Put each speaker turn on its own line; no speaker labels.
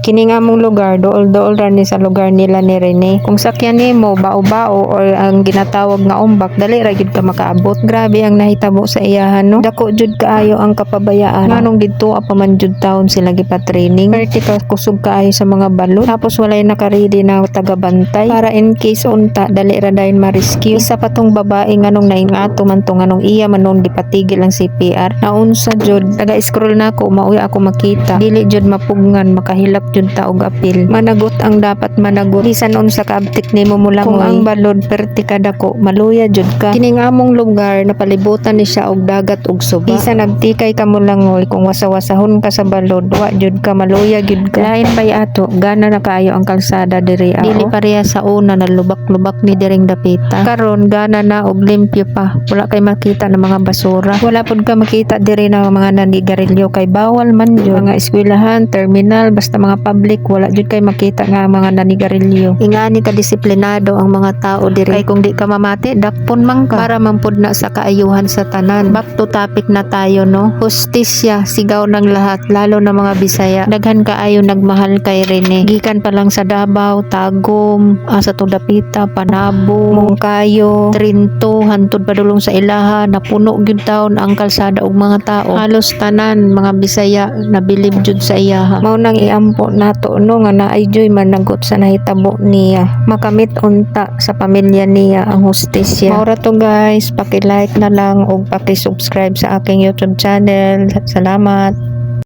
Kini nga among lugar, duol-duol ra ni sa lugar nila ni Rene. Kung sakyan nimo bao-bao or ang ginatawag nga ombak, dali ra gyud ka makaabot. Grabe ang nahitabo sa iyahan, no. Dako jud kaayo ang kapabayaan. Nganong didto pa man jud taon sila gipa-training? Perti ka kusog kaayo sa mga balot. Tapos walay naka-ready na tagabantay para in case unta dali ra dayon ma-rescue. Isa pa tong babae, nganong naingato man to, nganong iya man noon gipatigil ang CPR? Naunsa jud, taga-scroll nako, maoy ako makita. Dili jud mapugngan, makahilak jud ta og apil. Managot ang dapat managot. Bisan unsa kaabtik nimo mulangoy. Kung ang balod perti ka dako, maluya jud ka. Kini nga among lugar, napalibutan ni siya og dagat ug suba. Bisan nagtikay ka mulangoy, kung wasa-wasahon ka sa balod, wa jud ka maluya jud ka. Lain pay ato, gana na kaayo ang kalsada diri. Dili pareha sa una na lubak-lubak ni diring dapita. Karon gana na og limpyo pa. Wala kay makita ng mga basura. Wala pud ka makita diri na mga nanigarilyo kay bawal man jud. Mga eskwelahan, terminal, basta mga public, wala jud kay makita nga mga nanigarilyo. Ingani ka disiplinado ang mga tao diri. Kay kung di ka mamati, dakpon man ka. Para man pud na sa kaayuhan sa tanan. Back to topic na tayo, no. Hustisya, sigaw ng lahat, lalo na mga Bisaya. Daghan kaayo nagmahal kay Rene. Gikan pa lang sa Davao, Tagum, sa Tudapita, Panabo, Monkayo, Trinto, hantod padulong sa ilaha, napuno gyud taon ang kalsada og mga tao. Halos tanan mga Bisaya nabilib jud sa iyaha. Mao nang iampo nato, no, nga naay joy managot sa nahitabo niya. Makamit unta sa pamilya niya ang hustisya. Mao ra to, guys, paki-like na lang og paki-subscribe sa aking YouTube channel. Salamat.